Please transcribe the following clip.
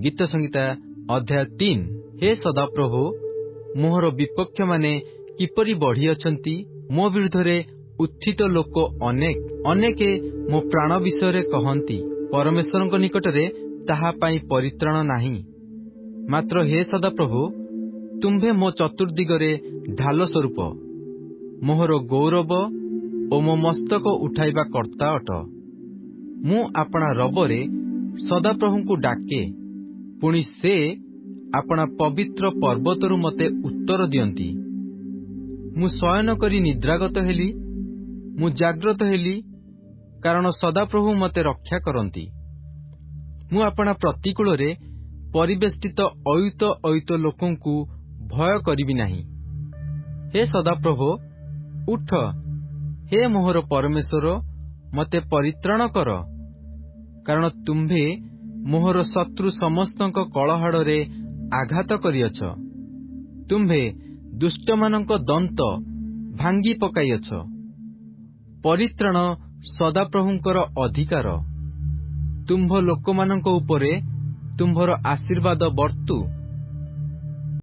ଗୀତ ସଂହିତା ଅଧ୍ୟାୟ 3। ହେ ସଦାପ୍ରଭୁ, ମୋହର ବିପକ୍ଷମାନେ କିପରି ବଢ଼ିଅଛନ୍ତି! ମୋ ବିରୁଦ୍ଧରେ ଉତ୍ଥିତ ଲୋକ ଅନେକ। ଅନେକେ ମୋ ପ୍ରାଣ ବିଷୟରେ କହନ୍ତି, ପରମେଶ୍ୱରଙ୍କ ନିକଟରେ ତାହା ପାଇଁ ପରିତ୍ରାଣ ନାହିଁ। ମାତ୍ର ହେ ସଦାପ୍ରଭୁ, ତୁମ୍ଭେ ମୋ ଚତୁର୍ଦ୍ଦିଗରେ ଢାଲ ସ୍ୱରୂପ, ମୋହର ଗୌରବ ଓ ମୋ ମସ୍ତକ ଉଠାଇବା କର୍ତ୍ତା ଅଟ। ମୁଁ ଆପଣା ରବରେ ସଦାପ୍ରଭୁଙ୍କୁ ଡାକେ, ପୁଣି ସେ ଆପଣା ପବିତ୍ର ପର୍ବତରୁ ମୋତେ ଉତ୍ତର ଦିଅନ୍ତି। ମୁଁ ଶୟନ କରି ନିଦ୍ରାଗତ ହେଲି, ମୁଁ ଜାଗ୍ରତ ହେଲି, କାରଣ ସଦାପ୍ରଭୁ ମୋତେ ରକ୍ଷା କରନ୍ତି। ମୁଁ ଆପଣା ପ୍ରତିକୂଳରେ ପରିବେଷ୍ଟିତ ଅୟୁତ ଅୟୁତ ଲୋକଙ୍କୁ ଭୟ କରିବି ନାହିଁ। ହେ ସଦାପ୍ରଭୋ, ଉଠ, ହେ ମୋହର ପରମେଶ୍ୱର, ମୋତେ ପରିତ୍ରାଣ କର, କାରଣ ତୁମ୍ଭେ ମୋହର ଶତ୍ରୁ ସମସ୍ତଙ୍କ କଳହାଡ଼ରେ ଆଘାତ କରିଅଛ। ତୁମ୍ଭେ ଦୁଷ୍ଟମାନଙ୍କ ଦନ୍ତ ଭାଙ୍ଗି ପକାଇଅଛ। ପରିତ୍ରାଣ ସଦାପ୍ରଭୁଙ୍କର ଅଧିକାର। ତୁମ୍ଭ ଲୋକମାନଙ୍କ ଉପରେ ତୁମ୍ଭର ଆଶୀର୍ବାଦ ବର୍ତ୍ତୁ।